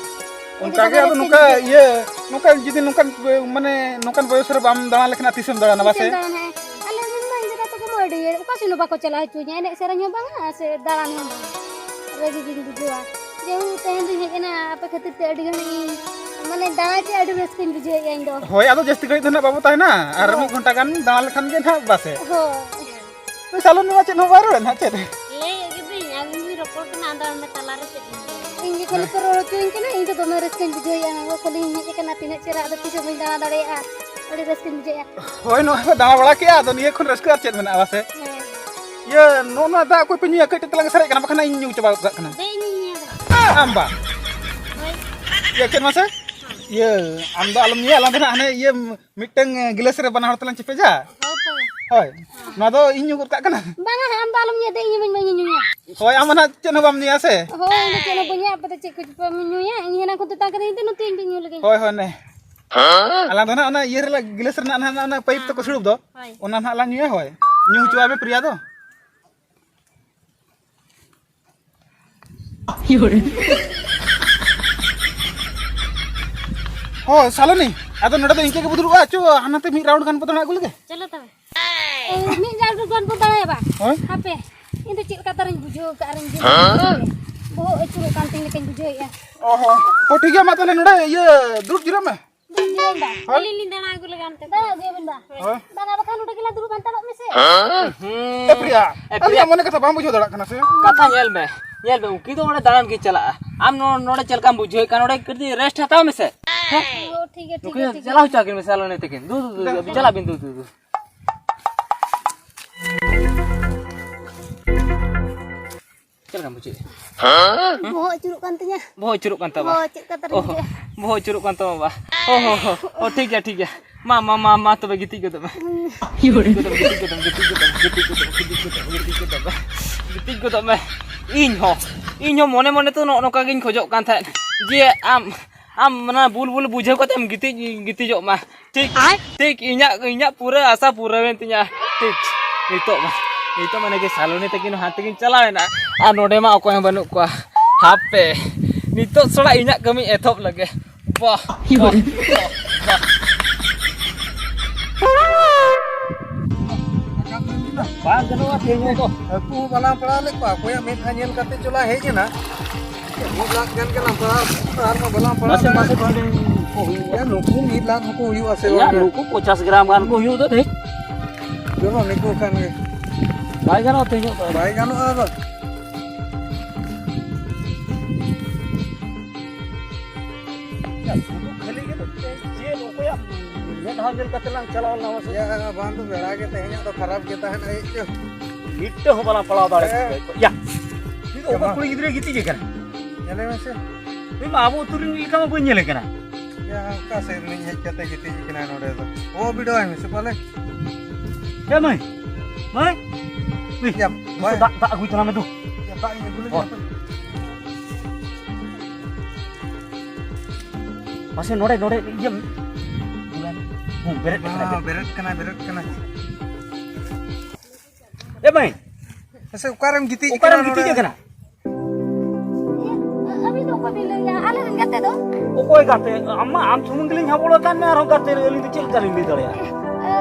ᱤᱧ ᱫᱚ ᱚᱱᱠᱟ ᱜᱮ ᱫᱚᱢᱮ ᱟᱫᱚ ᱨᱟᱹᱥᱠᱟᱹᱧ ᱱᱚᱝᱠᱟ ᱵᱩᱡᱷᱟᱹᱣᱟ᱾ ᱤᱭᱟᱹ, ᱱᱚᱝᱠᱟ ᱡᱩᱫᱤ ᱱᱚᱝᱠᱟᱱ, ᱢᱟᱱᱮ ᱱᱚᱝᱠᱟᱱ ᱵᱚᱭᱚᱥ ᱨᱮ ᱵᱟᱢ ᱫᱟᱬᱟ ᱞᱮᱠᱷᱟᱱ ᱛᱤᱥᱮᱢ ᱫᱟᱬᱟᱱᱟ, ᱵᱟᱥᱮ? ᱛᱤᱥᱮᱢ ᱫᱟᱬᱟᱱᱟ, ᱦᱮᱸ? ᱟᱞᱮ ᱨᱮᱱ ᱢᱟ ᱤᱧ ᱫᱟᱫᱟ ᱛᱟᱠᱚ ᱢᱟ ᱟᱹᱰᱤ, ᱚᱠᱟ ᱥᱮᱫ ᱦᱚᱸ ᱵᱟᱠᱚ ᱪᱟᱞᱟᱣ ᱦᱚᱪᱚᱧᱟ, ᱮᱱᱮᱡ ᱥᱮᱨᱮᱧ ᱦᱚᱸ ᱵᱟᱝᱟ ᱥᱮ ᱫᱟᱬᱟᱱ ᱦᱚᱸ ᱵᱟᱝᱟ᱾ ᱨᱟᱹᱜᱤ ᱜᱤᱧ ᱵᱩᱡᱷᱟᱹᱣᱟ᱾ ᱡᱮᱦᱮᱛᱩ ᱛᱮᱦᱮᱧ ᱫᱚᱧ ᱦᱮᱡ ᱮᱱᱟ, ᱟᱯᱮ ᱠᱷᱟᱹᱛᱤᱨ ᱛᱮ ᱟᱹᱰᱤ ᱜᱟᱱ ᱤᱧ, ᱢᱟᱱᱮ ᱫᱟᱬᱟ ᱪᱮ ᱟᱹᱰᱤ ᱨᱟᱹᱥᱠᱟᱹᱧ ᱵᱩᱡᱷᱟᱹᱣᱮᱫᱼᱟ ᱤᱧ ᱫᱚ᱾ ᱦᱳᱭ, ᱟᱫᱚ ᱡᱟᱹᱥᱛᱤ ᱜᱷᱟᱹᱲᱤᱡ ᱫᱚ ᱱᱟᱜ ᱵᱟᱵᱚ ᱛᱟᱦᱮᱱᱟ, ᱟᱨ ᱦᱳᱭ᱾ ᱢᱤᱫ ᱜᱷᱚᱱᱴᱟ ᱜᱟᱱ ᱫᱟᱬᱟ ᱞᱮᱠᱷᱟᱱ ᱜᱮ ᱱᱟᱜ ᱵᱟᱥᱮ᱾ ᱦᱳᱭ᱾ ᱱᱩᱭ ᱥᱟᱞᱚᱱᱤ ᱢᱟ ᱪᱮᱫ ᱦᱚᱸ ᱵᱟᱭ ᱨᱚᱲᱮᱫ ᱱᱟᱦᱟᱜ, ᱪᱮᱫ? ᱞᱟᱹᱭᱮᱫ ᱜᱮᱫᱩᱧ, ᱟᱹᱵᱤᱱ ᱵᱤᱱ ᱨᱚᱯᱚᱲ ᱠᱟᱱᱟ, ᱟᱫᱚ ᱚᱸᱰᱮ ᱛᱟᱞᱟᱨᱮ ᱪᱮᱫ ᱵᱤᱱ ᱞᱟᱹᱭᱟ? ᱤᱧ ᱜᱮ ᱠᱷᱟᱹᱞᱤ ᱯᱮ ᱨᱚᱲ ᱦᱚᱪᱚᱧ ᱠᱟᱱᱟ, ᱤᱧ ᱫᱚ ᱫᱚᱢᱮ ᱨᱟᱹᱥᱠᱟᱹᱧ ᱵᱩᱡᱷᱟᱹᱣᱮᱫᱼᱟ᱾ ᱱᱚᱣᱟ ᱠᱷᱟᱹᱞᱤᱧ ᱦᱮᱡ ᱟᱠᱟᱱᱟ, ᱛᱤᱱᱟᱹᱜ ᱪᱮᱦᱨᱟ, ᱟᱫᱚ ᱛᱤᱥ ᱦᱚᱸ ᱵᱟᱹᱧ ᱫᱟᱬᱟ ᱫᱟᱲᱮᱭᱟᱜᱼᱟ, ᱟᱹᱰᱤ ᱨᱟᱹᱥᱠᱟᱹᱧ ᱵᱩᱡᱷᱟᱹᱣᱮᱫᱼᱟ᱾ ᱦᱳᱭ, ᱱᱚᱜᱼᱚᱭ ᱯᱮ ᱫᱟᱬᱟ ᱵᱟᱲᱟ ᱠᱮᱜᱼᱟ, ᱟᱫᱚ ᱱᱤᱭᱟᱹ ᱠᱷᱚᱱ ᱨᱟᱹᱥᱠᱟᱹ ᱟᱨ ᱪᱮᱫ ᱢᱮᱱᱟᱜᱼᱟ, ᱵᱟᱥᱮ? ᱦᱮᱸ᱾ ᱤᱭᱟᱹ, ᱱᱚᱜᱼᱚ ᱱᱚᱣᱟ ᱫᱟᱜ ᱚᱠᱚᱭ ᱯᱮ ᱧᱩᱭᱟ? ᱠᱟᱹᱡ ᱛᱮᱞᱟᱝ ᱥᱟᱨᱮᱡ ᱠᱟᱱᱟ, ᱵᱟᱠᱷᱟᱱ ᱤᱧ ᱧᱩ ᱪᱟᱵᱟ ᱜᱚᱫ ᱠᱟᱜ ᱠᱟᱱᱟ᱾ ᱫᱮ, ᱤᱧᱤᱧ ᱧᱩᱭᱟ᱾ ᱟᱢ ᱵᱟ? ᱦᱳᱭ᱾ ᱤᱭᱟᱹ, ᱪᱮᱫ ᱢᱟᱥᱮ? ᱤᱭᱟᱹ, ᱟᱢ ᱫᱚ ᱟᱞᱚᱢ ᱧᱩᱭᱟ, ᱟᱞᱟᱝ ᱫᱚ ᱱᱟᱜ ᱦᱟᱱᱮ ᱤᱭᱟᱹ, ᱢᱤᱫᱴᱟᱝ ᱜᱤᱞᱟᱹᱥ ᱨᱮ ᱵᱟᱱᱟ ᱦᱚᱲ ᱛᱮᱞᱟᱝ ᱪᱮᱯᱮᱡᱟ᱾ ᱦᱳᱭ ᱛᱚ᱾ ᱦᱳᱭ, ᱱᱚᱣᱟ ᱫᱚ ᱤᱧ ᱧᱩ ᱜᱚᱫ ᱠᱟᱜ ᱠᱟᱱᱟ᱾ ᱵᱟᱝᱟ, ᱟᱢ ᱫᱚ ᱟᱞᱚᱢ ᱧᱩᱭᱟ, ᱫᱮ, ᱤᱧ ᱦᱚᱸ ᱵᱟᱹᱧ ᱧᱩᱭᱟ᱾ ᱦᱳᱭ, ᱟᱢ ᱢᱟ ᱱᱟᱜ ᱪᱮᱫ ᱦᱚᱸ ᱵᱟᱢ ᱧᱩᱭᱟ ᱥᱮ? ᱦᱳᱭ, ᱤᱧ ᱫᱚ ᱪᱮᱫ ᱦᱚᱸ ᱵᱟᱹᱧ ᱧᱩᱭᱟ, ᱟᱯᱮ ᱫᱚ ᱪᱮᱫ ᱠᱚᱯᱮ ᱧᱩᱭᱟ? ᱤᱧ ᱦᱮᱱᱟᱝ ᱠᱷᱚᱱ ᱛᱮᱛᱟᱝ ᱠᱟᱹᱫᱤᱧ ᱛᱮ, ᱱᱚᱛᱮ ᱤᱧ ᱵᱟᱹᱧ ᱧᱩ ᱞᱮᱜᱮ᱾ ᱦᱳᱭ, ᱦᱳᱭ, ᱱᱮ᱾ ᱟᱞᱟᱝ ᱫᱚ ᱱᱟᱜ ᱚᱱᱟ ᱤᱭᱟᱹ ᱨᱮ, ᱜᱤᱞᱟᱹᱥ ᱨᱮᱱᱟᱜ ᱱᱟᱜ ᱚᱱᱟ ᱯᱟᱭᱤᱯ ᱛᱟᱠᱚ ᱥᱤᱲᱩᱵ ᱫᱚ, ᱦᱳᱭ᱾ ᱚᱱᱟ ᱱᱟᱜ ᱞᱟᱝ ᱧᱩᱭᱟ, ᱦᱳᱭ᱾ ᱧᱩ ᱦᱚᱪᱚᱣᱟᱭ ᱢᱮ ᱯᱨᱤᱭᱟ ᱫᱚ᱾ ᱦᱳᱭ, ᱥᱟᱞᱚᱱᱤ, ᱟᱫᱚ ᱱᱚᱰᱮ ᱫᱚ ᱤᱱᱠᱟᱹ ᱜᱮᱵᱚ ᱫᱩᱲᱩᱵᱼᱟ᱾ ᱪᱚ, ᱦᱟᱱᱟᱛᱮ ᱢᱤᱫ round ᱜᱟᱱ ᱵᱚ ᱫᱟᱬᱟ ᱟᱹᱜᱩ ᱞᱮᱜᱮ᱾ ᱪᱚᱞᱚ ᱛᱚᱵᱮ᱾ ᱮ, ᱢᱤᱫ round ᱜᱟᱱ ᱵᱚ ᱫᱟᱬᱟᱭᱟ ᱵᱟ? ᱦᱳᱭ᱾ ᱦᱟᱯᱮ, ᱤᱧ ᱫᱚ ᱪᱮᱫ ᱞᱮᱠᱟ ᱛᱟᱨᱤᱧ ᱵᱩᱡᱷᱟᱹᱣ ᱠᱟᱜᱼᱟ, ᱟᱨᱤᱧ ᱵᱩᱡᱷᱟᱹᱣ ᱠᱟᱜᱼᱟ᱾ ᱵᱚᱦᱚᱜ ᱟᱹᱪᱩᱨᱚᱜ ᱠᱟᱱ ᱛᱤᱧ ᱞᱮᱠᱟᱧ ᱵᱩᱡᱷᱟᱹᱣᱮᱫᱼᱟ᱾ ᱚ ᱦᱚᱸ᱾ ᱚ, ᱴᱷᱤᱠ ᱜᱮᱭᱟ, ᱢᱟ ᱛᱟᱦᱞᱮ ᱱᱚᱰᱮ ᱤᱭᱟᱹ ᱫᱩᱲᱩᱵ ᱡᱤᱨᱟᱹᱜ ᱢᱮ᱾ ᱫᱩᱲᱩᱵ ᱡᱤᱨᱟᱹᱜ ᱢᱮ ᱵᱟ᱾ ᱦᱳᱭ᱾ ᱟᱹᱞᱤᱧ ᱞᱤᱧ ᱫᱟᱬᱟ ᱟᱹᱜᱩ ᱞᱮᱜᱮ ᱚᱱᱛᱮ᱾ ᱫᱟᱬᱟ ᱟᱹᱜᱩᱭᱟᱵᱤᱱ ᱵᱟ᱾ ᱦᱳᱭ᱾ ᱵᱟᱝᱟ, ᱵᱟᱠᱷᱟᱱ ᱱᱚᱰᱮ ᱜᱮᱞᱟᱝ ᱫᱩᱲᱩᱵ ᱦᱟᱛᱟᱲᱚᱜ ᱢᱮᱥᱮ᱾ ᱦᱩᱸ᱾ ᱮ ᱯᱨᱤᱭᱟ, ᱮ ᱯᱨᱤᱭᱟ᱾ ᱟᱹᱞᱤᱧᱟᱜ ᱢᱚᱱᱮ ᱠᱟᱛᱷᱟ ᱵᱟᱢ ᱵᱩᱡᱷᱟᱹᱣ ᱫᱟᱲᱮᱭᱟᱜ ᱠᱟᱱᱟ ᱥᱮ? ᱠᱟᱛᱷᱟ ᱧᱮᱞ ᱢᱮ, ᱧᱮᱞ ᱢᱮ, ᱩᱱᱠᱤᱱ ᱫᱚ ᱚᱸᱰᱮ ᱫᱟᱬᱟᱱ ᱠᱤᱱ ᱪᱟᱞᱟᱜᱼᱟ᱾ ᱟᱢ ᱱᱚ-, ᱱᱚᱰᱮ ᱪᱮᱫ ᱞᱮᱠᱟᱢ ᱵᱩᱡᱷᱟᱹᱣᱮᱫ ᱠᱟᱱ, ᱱᱚᱰᱮ ᱠᱟᱹᱴᱤᱡ rest ᱦᱟᱛᱟᱣ ᱢᱮᱥᱮ᱾ ᱦᱮᱸ? ᱚ, ᱴᱷᱤᱠ ᱜᱮᱭᱟ, ᱴᱷᱤᱠ ᱱᱩᱠᱤᱱ ᱜᱮᱭᱟ, ᱴᱷᱤᱠ ᱪᱟᱞᱟᱣ ᱜᱮᱭᱟ᱾ ᱦᱚᱪᱚ ᱟᱹᱠᱤᱱ ᱢᱮᱥᱮ, ᱟᱞᱚ ᱱᱤᱛ ᱛᱟᱹᱠᱤᱱ᱾ ᱫᱩ, ᱫᱩ, ᱫᱩ, ᱫᱩ, ᱪᱟᱞᱟᱜ ᱵᱤᱱ, ᱫᱩ, ᱫᱩ, ᱫᱩ᱾ ᱪᱮᱫ ᱞᱮᱠᱟᱢ ᱵᱩᱡᱷᱟᱹᱣᱮᱫᱼᱟ? ᱵᱚᱦᱚᱜ ᱟᱹᱪᱩᱨᱚᱜ ᱠᱟᱱ ᱛᱤᱧᱟ᱾ ᱵᱚᱦᱚᱜ ᱟᱹᱪᱩᱨᱚᱜ ᱠᱟᱱ ᱛᱟᱢᱟ? ᱵᱚᱦᱚᱜ ᱪᱮᱫ ᱞᱮᱠᱟ ᱛᱟᱨᱤᱧ ᱚᱦᱚ, ᱵᱩᱡᱷᱟᱹᱣᱟ? ᱵᱚᱦᱚᱜ ᱟᱹᱪᱩᱨᱚᱜ ᱠᱟᱱ ᱛᱟᱢᱟ ᱵᱟ᱾ ᱚᱦᱚ, ᱦᱚ, ᱦᱚ, ᱴᱷᱤᱠ ᱜᱮᱭᱟ, ᱴᱷᱤᱠ ᱜᱮᱭᱟ᱾ ᱢᱟ, ᱢᱟ, ᱢᱟ, ᱢᱟ, ᱛᱚᱵᱮ ᱜᱤᱛᱤᱡ ᱜᱚᱫᱚᱜ ᱢᱮ᱾ ᱜᱤᱛᱤᱡ ᱜᱚᱫᱚᱜ ᱢᱮ, ᱜᱤᱛᱤᱡ ᱜᱚᱫᱚᱜ ᱢᱮ, ᱜᱤᱛᱤᱡ ᱜᱚᱫᱚᱜ ᱢᱮ, ᱜᱤᱛᱤᱡ ᱜᱚᱫᱚᱜ ᱢᱮ, ᱜᱤᱛᱤᱡ ᱜᱚᱫᱚᱜ ᱢᱮ, ᱜᱤᱛᱤᱡ ᱜᱚᱫᱚᱜ ᱢᱮ᱾ ᱤᱧ ᱦᱚᱸ, ᱤᱧ ᱦᱚᱸ ᱢᱚᱱᱮ ᱢᱚᱱᱮ ᱛᱮ ᱱᱚᱜᱼᱚ ᱱᱚᱝᱠᱟ ᱜᱤᱧ ᱠᱷᱚᱡᱚᱜ ᱠᱟᱱ ᱛᱟᱦᱮᱸᱫ ᱡᱮ ᱟᱢ, ᱟᱢ ᱚᱱᱟ ᱵᱩᱞ ᱵᱩᱞ ᱵᱩᱡᱷᱟᱹᱣ ᱠᱟᱛᱮᱢ ᱜᱤᱛᱤᱡ, ᱜᱤᱛᱤᱡᱚᱜ ᱢᱟ᱾ ᱴᱷᱤᱠ, ᱟᱭ? ᱴᱷᱤᱠ ᱤᱧᱟᱹᱜ, ᱤᱧᱟᱹᱜ ᱯᱩᱨᱟᱹ ᱟᱥᱟ ᱯᱩᱨᱟᱹᱣᱮᱱ ᱛᱤᱧᱟ᱾ ᱴᱷᱤᱠ, ᱱᱤᱛᱚᱜ ᱢᱟ, ᱱᱤᱛᱚᱜ ᱢᱟᱱᱮ ᱜᱮ ᱥᱟᱞᱚᱱᱤ ᱛᱟᱹᱠᱤᱱ ᱦᱚᱸ ᱦᱟᱱᱛᱮ ᱠᱤᱱ ᱪᱟᱞᱟᱣᱮᱱᱟ, ᱟᱨ ᱱᱚᱰᱮ ᱢᱟ ᱚᱠᱚᱭ ᱦᱚᱸ ᱵᱟᱹᱱᱩᱜ ᱠᱚᱣᱟ᱾ ᱦᱟᱯᱮ, ᱱᱤᱛᱚᱜ ᱥᱟᱞᱟᱜ ᱤᱧᱟᱹᱜ ᱠᱟᱹᱢᱤ ᱮᱛᱚᱦᱚᱵ ᱞᱮᱜᱮ᱾ ᱵᱟᱦ, ᱵᱟᱦ, ᱵᱟᱦ, ᱵᱟᱦ᱾ ᱵᱟᱝ ᱜᱟᱱᱚᱜᱼᱟ ᱛᱮᱦᱮᱧ ᱫᱚ᱾ ᱦᱟᱹᱠᱩ ᱦᱚᱸ ᱵᱟᱞᱟᱝ ᱯᱟᱲᱟᱣ ᱞᱮᱫ ᱠᱚᱣᱟ, ᱚᱠᱚᱭᱟᱜ ᱢᱮᱫᱦᱟ ᱧᱮᱞ ᱠᱟᱛᱮ ᱪᱚᱞᱟ ᱦᱮᱡ ᱮᱱᱟ᱾ ᱢᱤᱫ ᱞᱟᱠᱷ ᱜᱟᱱ ᱜᱮ ᱞᱟᱝ ᱯᱟᱲᱟᱣ, ᱟᱨ ᱢᱟ ᱵᱟᱞᱟᱝ ᱯᱟᱲᱟᱣ ᱢᱟᱥᱮ, ᱫᱟᱲᱮᱭᱟᱜ᱾ ᱢᱟᱥᱮ, ᱛᱤᱱᱟᱹᱜ ᱠᱚ ᱦᱩᱭᱩᱜᱼᱟ? ᱭᱟ, ᱱᱩᱠᱩ ᱢᱤᱫ ᱞᱟᱠᱷ ᱦᱚᱸᱠᱚ ᱦᱩᱭᱩᱜᱼᱟ ᱥᱮ ᱭᱟ, ᱵᱟᱝ? ᱱᱩᱠᱩ ᱯᱚᱪᱟᱥ ᱜᱨᱟᱢ ᱜᱟᱱ ᱠᱚ ᱦᱩᱭᱩᱜ ᱫᱚ ᱴᱷᱤᱠ᱾ ᱡᱚᱢᱟ ᱱᱩᱠᱩ ᱠᱷᱟᱱ ᱜᱮ᱾ ᱵᱟᱭ ᱜᱟᱱᱚᱜᱼᱟ ᱛᱚ ᱤᱧᱟᱹᱜ ᱫᱚ᱾ ᱵᱟᱭ ᱜᱟᱱᱚᱜᱼᱟ ᱟᱫᱚ᱾ ᱭᱟ, ᱥᱩᱫᱷᱩ ᱠᱷᱟᱹᱞᱤ ᱜᱮ ᱫᱚ ᱪᱮᱫ ᱚᱠᱚᱭᱟᱜ ᱢᱮᱫᱦᱟ ᱧᱮᱞ ᱠᱟᱛᱮ ᱞᱟᱝ ᱪᱟᱞᱟᱣ ᱞᱮᱱᱟ ᱢᱟᱥᱮ? ᱭᱟ, ᱵᱟᱝ ᱫᱚ ᱵᱮᱲᱟ ᱜᱮ ᱛᱮᱦᱮᱧᱟᱜ ᱫᱚ ᱠᱷᱟᱨᱟᱯ ᱜᱮ ᱛᱟᱦᱮᱱᱟ, ᱦᱮᱡ ᱪᱚ᱾ ᱢᱤᱫᱴᱟᱹᱝ ᱦᱚᱸ ᱵᱟᱞᱟᱝ ᱯᱟᱲᱟᱣ ᱫᱟᱲᱮ ᱦᱮᱸ᱾ ᱠᱮᱫᱟ᱾ ᱭᱟ, ᱱᱩᱭ ᱫᱚ ᱚᱠᱚᱭ ᱪᱟᱵᱟ᱾ ᱠᱩᱲᱤ ᱜᱤᱫᱽᱨᱟᱹᱭ ᱜᱤᱛᱤᱡ ᱟᱠᱟᱱᱟ? ᱧᱮᱞᱮ ᱢᱮᱥᱮ᱾ ᱱᱩᱭ ᱢᱟ ᱟᱵᱚ ᱟᱹᱛᱩ ᱨᱮᱱ ᱞᱮᱠᱟ ᱢᱟ ᱵᱟᱹᱧ ᱧᱮᱞᱮ ᱠᱟᱱᱟ᱾ ᱭᱟ, ᱚᱠᱟ ᱥᱮᱫ ᱨᱤᱱᱤᱡ ᱦᱮᱡ ᱠᱟᱛᱮ ᱜᱤᱛᱤᱡ ᱟᱠᱟᱱᱟᱭ ᱱᱚᱰᱮ ᱫᱚ? ᱚ, ᱵᱤᱰᱟᱹᱣᱟᱭ ᱢᱮᱥᱮ ᱯᱟᱞᱮ᱾ ᱮ ᱢᱟᱹᱭ, ᱢᱟᱹᱭ, ᱩᱭ, ᱭᱟ, ᱢᱟᱹᱭ᱾ ᱫᱟᱜ, ᱫᱟᱜ ᱟᱹᱜᱩᱭ ᱛᱟᱞᱟᱝ ᱢᱮ ᱫᱩ᱾ ᱭᱟ, ᱫᱟᱜ ᱤᱧ ᱟᱹᱜᱩ ᱞᱮᱜᱮ ᱦᱳᱭ᱾ ᱦᱟᱯᱮ᱾ ᱢᱟᱥᱮ ᱱᱚᱰᱮ, ᱱᱚᱰᱮ ᱤᱭᱟᱹ᱾ ᱦᱩᱸ, ᱵᱮᱨᱮᱫ ᱠᱟᱱᱟᱭ, ᱵᱮᱨᱮᱫ᱾ ᱵᱮᱨᱮᱫ ᱠᱟᱱᱟᱭ, ᱵᱮᱨᱮᱫ ᱠᱟᱱᱟᱭ᱾ ᱮ ᱢᱟᱹᱭ, ᱢᱟᱥᱮ ᱚᱠᱟᱨᱮᱢ ᱜᱤᱛᱤᱡ ᱚᱠᱟᱨᱮᱢ ᱠᱟᱱᱟ ᱜᱤᱛᱤᱡ ᱱᱚᱰᱮ? ᱟᱠᱟᱱᱟ? ᱟᱹᱵᱤᱱ ᱫᱚ ᱚᱠᱚᱭ ᱵᱤᱱ ᱞᱟᱹᱭᱟ? ᱟᱞᱮ ᱨᱮᱱ ᱜᱟᱛᱮ ᱫᱚ? ᱚᱠᱚᱭ ᱜᱟᱛᱮ? ᱟᱢ ᱢᱟ, ᱟᱢ ᱥᱩᱢᱩᱝ ᱜᱮᱞᱤᱧ ᱦᱟᱵᱚᱲ ᱟᱠᱟᱫ ᱢᱮ, ᱟᱨᱦᱚᱸ ᱜᱟᱛᱮ ᱟᱹᱞᱤᱧ ᱫᱚ ᱪᱮᱫ ᱞᱮᱠᱟ ᱞᱤᱧ ᱞᱟᱹᱭ ᱫᱟᱲᱮᱭᱟᱜᱼᱟ? ᱮ,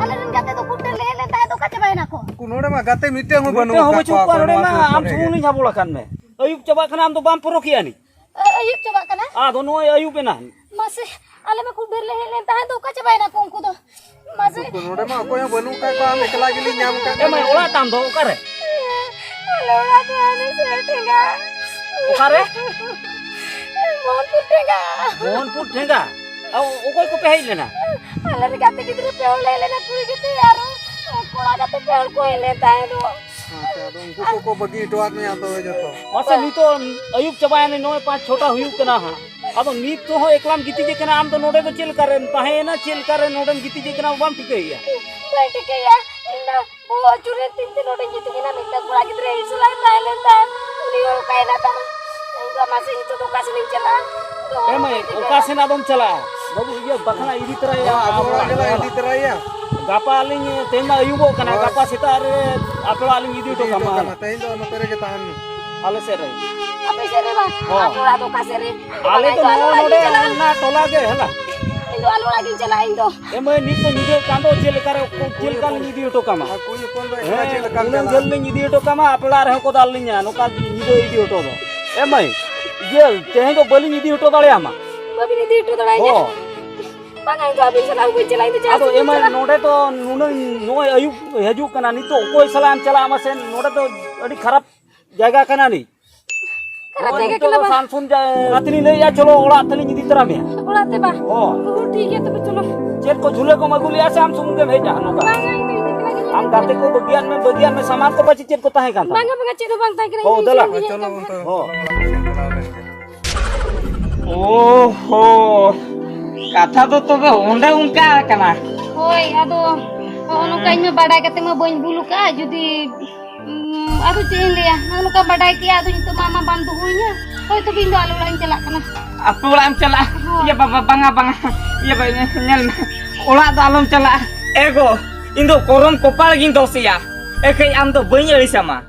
ᱟᱞᱮ ᱨᱮᱱ ᱜᱟᱛᱮ ᱫᱚ ᱠᱷᱩᱵ ᱰᱷᱮᱨ ᱞᱮ ᱦᱮᱡ ᱞᱮᱱ ᱛᱟᱦᱮᱸᱫ, ᱚᱠᱟ ᱪᱟᱵᱟᱭᱮᱱᱟ ᱠᱚ? ᱩᱱᱠᱩ ᱱᱚᱰᱮ ᱢᱟ ᱜᱟᱛᱮ ᱢᱤᱫᱴᱮᱱ ᱦᱚᱸ ᱵᱟᱹᱱᱩᱜ ᱢᱤᱫᱴᱮᱱ ᱦᱚᱸ ᱟᱠᱟᱫ ᱵᱟᱹᱪᱩᱜ ᱠᱚᱣᱟ, ᱠᱚᱣᱟ ᱱᱚᱰᱮ ᱱᱚᱣᱟ ᱢᱟ᱾ ᱥᱩᱨ ᱟᱢ ᱠᱚᱨᱮ᱾ ᱥᱩᱢᱩᱝ ᱞᱤᱧ ᱦᱟᱵᱚᱲ ᱟᱠᱟᱫ ᱢᱮ᱾ ᱟᱹᱭᱩᱵ ᱪᱟᱵᱟᱜ ᱠᱟᱱᱟ, ᱟᱢ ᱫᱚ ᱵᱟᱢ ᱯᱚᱨᱚᱠᱷᱮᱜᱼᱟ ᱱᱤᱡ᱾ ᱟᱹ-, ᱟᱹᱭᱩᱵ ᱪᱟᱵᱟᱜ ᱠᱟᱱᱟ? ᱟᱫᱚ ᱱᱚᱜᱼᱚᱭ ᱟᱹᱭᱩᱵ ᱮᱱᱟ᱾ ᱢᱟᱥᱮ, ᱟᱞᱮ ᱢᱟ ᱠᱷᱩᱵ ᱰᱷᱮᱨ ᱞᱮ ᱦᱮᱡ ᱞᱮᱱ ᱛᱟᱦᱮᱸᱫ ᱫᱚ, ᱚᱠᱟ ᱪᱟᱵᱟᱭᱮᱱᱟ ᱠᱚ ᱩᱱᱠᱩ ᱫᱚ? ᱢᱟᱥᱮ᱾ ᱩᱱᱠᱩ ᱱᱚᱰᱮ ᱢᱟ ᱚᱠᱚᱭ ᱦᱚᱸ ᱵᱟᱹᱱᱩᱜ ᱟᱠᱟᱫ ᱠᱚᱣᱟ, ᱟᱢ ᱮᱠᱞᱟ ᱜᱮᱞᱤᱧ ᱧᱟᱢ ᱟᱠᱟᱫ ᱮ ᱢᱟᱹᱭ, ᱢᱮᱭᱟ᱾ ᱚᱲᱟᱜ ᱛᱟᱢ ᱫᱚ ᱚᱠᱟᱨᱮ? ᱟᱞᱮ ᱚᱲᱟᱜ ᱫᱚ ᱦᱟᱱᱮ ᱥᱮ ᱴᱷᱮᱸᱜᱟ᱾ ᱚᱠᱟᱨᱮ? ᱢᱳᱦᱚᱱᱯᱩᱨ ᱴᱷᱮᱸᱜᱟ᱾ ᱢᱳᱦᱚᱱᱯᱩᱨ ᱴᱷᱮᱸᱜᱟ? ᱟ, ᱚ-, ᱚᱠᱚᱭ ᱠᱚᱯᱮ ᱦᱮᱡ ᱞᱮᱱᱟ? ᱟᱞᱮ ᱨᱮᱱ ᱜᱟᱛᱮ ᱜᱤᱫᱽᱨᱟᱹ ᱯᱮ ᱦᱚᱲ ᱞᱮ ᱦᱮᱡ ᱞᱮᱱᱟ, ᱠᱩᱲᱤ ᱜᱟᱛᱮ ᱟᱨ ᱠᱚᱲᱟ ᱜᱟᱛᱮ ᱯᱮ ᱦᱚᱲ ᱠᱚ ᱦᱮᱡ ᱞᱮᱱ ᱛᱟᱦᱮᱸ ᱫᱚ᱾ ᱟᱪᱪᱷᱟ, ᱟᱫᱚ ᱩᱱᱠᱩ ᱠᱚᱠᱚ ᱵᱟᱹᱜᱤ ᱦᱚᱴᱚᱣᱟᱫ ᱢᱮᱭᱟ ᱛᱚᱵᱮ ᱡᱚᱛᱚ? ᱢᱟᱥᱮ, ᱱᱤᱛᱚᱜ ᱟᱹᱭᱩᱵ ᱪᱟᱵᱟᱭᱮᱱᱟ, ᱱᱚᱜᱼᱚᱭ ᱯᱟᱸᱪ ᱪᱷᱚᱴᱟ ᱦᱩᱭᱩᱜ ᱠᱟᱱᱟ ᱦᱟᱸᱜ᱾ ᱟᱫᱚ ᱱᱤᱛ ᱦᱚᱸ ᱮᱠᱞᱟᱢ ᱜᱤᱛᱤᱡ ᱟᱠᱟᱱᱟ, ᱟᱢ ᱫᱚ ᱱᱚᱰᱮ ᱫᱚ ᱪᱮᱫ ᱞᱮᱠᱟ ᱨᱮᱢ ᱛᱟᱦᱮᱸᱭᱮᱱᱟ, ᱪᱮᱫ ᱞᱮᱠᱟ ᱨᱮ ᱱᱚᱰᱮᱢ ᱜᱤᱛᱤᱡ ᱟᱠᱟᱱᱟ, ᱵᱟᱢ ᱴᱷᱤᱠᱟᱹᱭᱮᱫᱼᱟ? ᱵᱟᱹᱧ ᱴᱷᱤᱠᱟᱹᱭᱮᱫᱼᱟ, ᱤᱧ ᱫᱚ ᱵᱚᱦᱚᱜ ᱟᱹᱪᱩᱨ ᱨᱮ ᱛᱤᱱ ᱛᱮ ᱱᱚᱰᱮᱧ ᱜᱤᱛᱤᱡ ᱮᱱᱟ, ᱢᱤᱫᱴᱟᱝ ᱠᱚᱲᱟ ᱜᱤᱫᱽᱨᱟᱹ ᱤᱧ ᱥᱟᱞᱟᱜ ᱮ ᱛᱟᱦᱮᱸ ᱞᱮᱱ ᱛᱟᱦᱮᱸᱫ, ᱩᱱᱤ ᱦᱚᱸ ᱚᱱᱠᱟᱭᱮᱱᱟ ᱛᱟᱢᱟ᱾ ᱤᱧ ᱫᱚ ᱢᱟᱥᱮ ᱱᱤᱛᱚᱜ ᱫᱚ ᱚᱠᱟ ᱥᱮᱱ ᱤᱧ ᱪᱟᱞᱟᱜᱼᱟ? ᱤᱧ ᱫᱚ ᱮ ᱢᱟᱹᱭ, ᱵᱟᱹᱧ ᱚᱠᱟ ᱴᱷᱤᱠᱟᱹᱭᱮᱫᱼᱟ᱾ ᱥᱮᱱ ᱟᱫᱚᱢ ᱪᱟᱞᱟᱜᱼᱟ? ᱵᱟᱹᱵᱩ, ᱤᱭᱟᱹ ᱵᱟᱠᱷᱟᱱ ᱤᱫᱤ ᱛᱚᱨᱟᱭᱟ᱾ ᱦᱮᱸ, ᱟᱵᱚ ᱚᱲᱟᱜ ᱜᱮᱞᱟᱝ ᱤᱫᱤ ᱛᱚᱨᱟᱭᱮᱭᱟ᱾ ᱜᱟᱯᱟ ᱟᱹᱞᱤᱧ, ᱛᱮᱦᱮᱧ ᱢᱟ ᱟᱹᱭᱩᱵᱚᱜ ᱠᱟᱱᱟ, ᱦᱳᱭ᱾ ᱜᱟᱯᱟ ᱥᱮᱛᱟᱜ ᱨᱮ ᱟᱯᱮ ᱚᱲᱟᱜ ᱞᱤᱧ ᱤᱫᱤ ᱦᱚᱴᱚ ᱤᱫᱤ ᱦᱚᱴᱚ ᱠᱟᱢᱟ᱾ ᱠᱟᱢᱟ᱾ ᱛᱮᱦᱮᱧ ᱫᱚ ᱱᱚᱛᱮ ᱨᱮᱜᱮ ᱛᱟᱦᱮᱱ ᱢᱮ᱾ ᱟᱞᱮ ᱥᱮᱫ ᱨᱮ᱾ ᱟᱯᱮ ᱥᱮᱫ ᱨᱮ ᱵᱟᱝ? ᱦᱚᱸ᱾ ᱟᱯᱮ ᱚᱲᱟᱜ ᱫᱚ ᱚᱠᱟ ᱥᱮᱫ ᱨᱮ? ᱟᱞᱮ ᱫᱚ ᱟᱞᱮ ᱱᱚᱜᱼᱚ ᱟᱞᱮ ᱱᱚᱰᱮ ᱪᱟᱞᱟᱜᱼᱟ᱾ ᱚᱱᱟ ᱴᱚᱞᱟ ᱜᱮ ᱦᱮᱱᱟ᱾ ᱤᱧ ᱫᱚ ᱟᱞᱮ ᱚᱲᱟᱜ ᱜᱤᱧ ᱪᱟᱞᱟᱜᱼᱟ, ᱤᱧ ᱫᱚ᱾ ᱮ ᱢᱟᱹᱭ, ᱱᱤᱛ ᱫᱚ ᱧᱤᱫᱟᱹᱜ ᱠᱟᱱ ᱫᱚ, ᱪᱮᱫ ᱞᱮᱠᱟ ᱨᱮ, ᱪᱮᱫ ᱞᱮᱠᱟ ᱞᱤᱧ ᱤᱫᱤ ᱦᱚᱴᱚ ᱠᱟᱢᱟ? ᱟᱨ ᱠᱩᱲᱤ ᱦᱚᱯᱚᱱ ᱫᱚ ᱮᱠᱞᱟ ᱦᱮᱸ, ᱪᱮᱫ ᱞᱮᱠᱟᱢ ᱩᱱᱟᱹᱜ ᱪᱟᱞᱟᱜᱼᱟ? ᱡᱷᱟᱹᱞ ᱞᱤᱧ ᱤᱫᱤ ᱦᱚᱴᱚ ᱠᱟᱢᱟ, ᱟᱯᱮ ᱚᱲᱟᱜ ᱨᱮᱦᱚᱸ ᱠᱚ ᱫᱟᱞ ᱞᱤᱧᱟ, ᱱᱚᱝᱠᱟ ᱧᱤᱫᱟᱹ ᱤᱫᱤ ᱦᱚᱴᱚ ᱫᱚ᱾ ᱮ ᱢᱟᱹᱭ, ᱤᱭᱟᱹ, ᱛᱮᱦᱮᱧ ᱫᱚ ᱵᱟᱹᱞᱤᱧ ᱤᱫᱤ ᱦᱚᱴᱚ ᱫᱟᱲᱮᱭᱟᱢᱟ᱾ ᱵᱟᱹᱵᱤᱱ ᱤᱫᱤ ᱦᱚᱴᱚ ᱫᱟᱲᱮᱭᱟᱹᱧᱟ? ᱦᱚᱸ᱾ ᱵᱟᱝᱟ, ᱤᱧ ᱫᱚ ᱟᱹᱵᱤᱱ ᱥᱟᱞᱟᱜ ᱦᱚᱸ ᱵᱟᱹᱧ ᱪᱟᱞᱟᱜᱼᱟ, ᱤᱧ ᱫᱚ ᱡᱟᱦᱟᱸ ᱟᱫᱚ ᱥᱮᱫ ᱮ ᱵᱟᱹᱧ ᱢᱟᱹᱭ, ᱪᱟᱞᱟᱜᱼᱟ᱾ ᱱᱚᱰᱮ ᱫᱚ ᱱᱩᱱᱟᱹᱝ, ᱱᱚᱜᱼᱚᱭ ᱟᱹᱭᱩᱵ ᱦᱤᱡᱩᱜ ᱠᱟᱱᱟ, ᱱᱤᱛᱚᱜ ᱚᱠᱚᱭ ᱥᱟᱞᱟᱜ ᱮᱢ ᱪᱟᱞᱟᱜᱼᱟ ᱢᱟᱥᱮ? ᱱᱚᱰᱮ ᱫᱚ ᱟᱹᱰᱤ ᱠᱷᱟᱨᱟᱯ ᱡᱟᱭᱜᱟ ᱠᱟᱱᱟ ᱱᱤᱡ᱾ ᱠᱷᱟᱨᱟᱯ ᱱᱚᱜᱼᱚᱭ ᱡᱟᱭᱜᱟ ᱱᱤᱛᱚᱜ ᱠᱟᱱᱟ ᱫᱚ ᱵᱟᱝ? ᱥᱟᱱ ᱥᱩᱱ ᱡᱟ-, ᱜᱟᱛᱮ ᱞᱤᱧ ᱞᱟᱹᱭᱮᱫᱼᱟ, ᱪᱚᱞᱚ ᱚᱲᱟᱜ ᱛᱮᱞᱤᱧ ᱤᱫᱤ ᱛᱚᱨᱟ ᱢᱮᱭᱟ᱾ ᱚᱲᱟᱜ ᱛᱮ ᱵᱟᱝ? ᱦᱚᱸ᱾ ᱚ, ᱴᱷᱤᱠ ᱜᱮᱭᱟ, ᱛᱚᱵᱮ ᱪᱚᱞᱚ᱾ ᱪᱮᱫ ᱠᱚ ᱡᱷᱩᱞᱟᱹ ᱠᱚᱢ ᱟᱹᱜᱩ ᱞᱮᱜᱼᱟ ᱥᱮ ᱟᱢ ᱥᱩᱢᱩᱝ ᱜᱮᱢ ᱦᱮᱡ ᱟᱠᱟᱱᱟ ᱱᱚᱝᱠᱟ? ᱵᱟᱝᱟ, ᱤᱧ ᱫᱚ ᱤᱧ ᱮᱠᱞᱟ ᱜᱤᱧ ᱦᱮᱡ ᱟᱢ ᱟᱠᱟᱱᱟ᱾ ᱜᱟᱛᱮ ᱠᱚ ᱵᱟᱹᱜᱤᱭᱟᱫ ᱢᱮ, ᱵᱟᱹᱜᱤᱭᱟᱫ ᱢᱮ, ᱥᱟᱢᱟᱱ ᱠᱚ ᱯᱟᱪᱮ ᱪᱮᱫ ᱠᱚ ᱛᱟᱦᱮᱸ ᱠᱟᱱ ᱛᱟᱢᱟ? ᱵᱟᱝᱟ, ᱵᱟᱝᱟ, ᱪᱮᱫ ᱦᱚᱸ ᱵᱟᱝ ᱛᱟᱦᱮᱸ ᱠᱟᱱᱟ, ᱦᱚᱸ, ᱤᱧ ᱫᱮᱞᱟ᱾ ᱥᱩᱢᱩᱝ ᱜᱤᱧ ᱦᱮᱡ ᱦᱚᱸ, ᱪᱚᱞᱚ ᱟᱠᱟᱱᱟ᱾ ᱚᱱᱛᱮ ᱦᱚᱸ᱾ ᱪᱟᱞᱟᱣ ᱞᱮᱱ ᱜᱮ᱾ ᱳᱦᱳ, ᱠᱟᱛᱷᱟ ᱫᱚ ᱛᱚᱵᱮ ᱚᱸᱰᱮ ᱚᱱᱠᱟ ᱟᱠᱟᱱᱟ᱾ ᱦᱳᱭ, ᱟᱫᱚ ᱦᱚᱸᱜᱼᱚ ᱱᱚᱝᱠᱟ ᱤᱧ ᱢᱟ ᱵᱟᱰᱟᱭ ᱠᱟᱛᱮ ᱢᱟ ᱵᱟᱹᱧ ᱵᱷᱩᱞ ᱟᱠᱟᱫᱼᱟ, ᱡᱩᱫᱤ ᱩᱸ, ᱟᱫᱚ ᱪᱮᱫ ᱤᱧ ᱞᱟᱹᱭᱟ, ᱱᱚᱜᱼᱚ ᱱᱚᱝᱠᱟ ᱵᱟᱰᱟᱭ ᱠᱮᱜᱼᱟ, ᱟᱫᱚ ᱱᱤᱛᱚᱜ ᱢᱟ ᱟᱢ ᱢᱟ ᱵᱟᱢ ᱫᱚᱦᱚᱭᱤᱧᱟ᱾ ᱦᱳᱭ, ᱛᱚᱵᱮ ᱤᱧ ᱫᱚ ᱟᱞᱮ ᱚᱲᱟᱜ ᱤᱧ ᱪᱟᱞᱟᱜ ᱠᱟᱱᱟ᱾ ᱟᱯᱮ ᱚᱲᱟᱜ ᱮᱢ ᱪᱟᱞᱟᱜᱼᱟ? ᱦᱳᱭ᱾ ᱤᱭᱟᱹ ᱵᱟᱵᱟ, ᱵᱟᱝᱟ, ᱵᱟᱝᱟ, ᱤᱭᱟᱹ ᱵᱟ-, ᱧᱮᱞ ᱢᱮ, ᱚᱲᱟᱜ ᱫᱚ ᱟᱞᱚᱢ ᱪᱟᱞᱟᱜᱼᱟ᱾ ᱮ ᱜᱚ, ᱤᱧ ᱫᱚ ᱠᱚᱨᱚᱢ ᱠᱚᱯᱟᱲ ᱜᱤᱧ ᱫᱳᱥᱮᱭᱟ, ᱮᱠᱷᱟᱡ ᱟᱢ ᱫᱚ ᱵᱟᱹᱧ ᱟᱹᱲᱤᱥᱟᱢᱟ᱾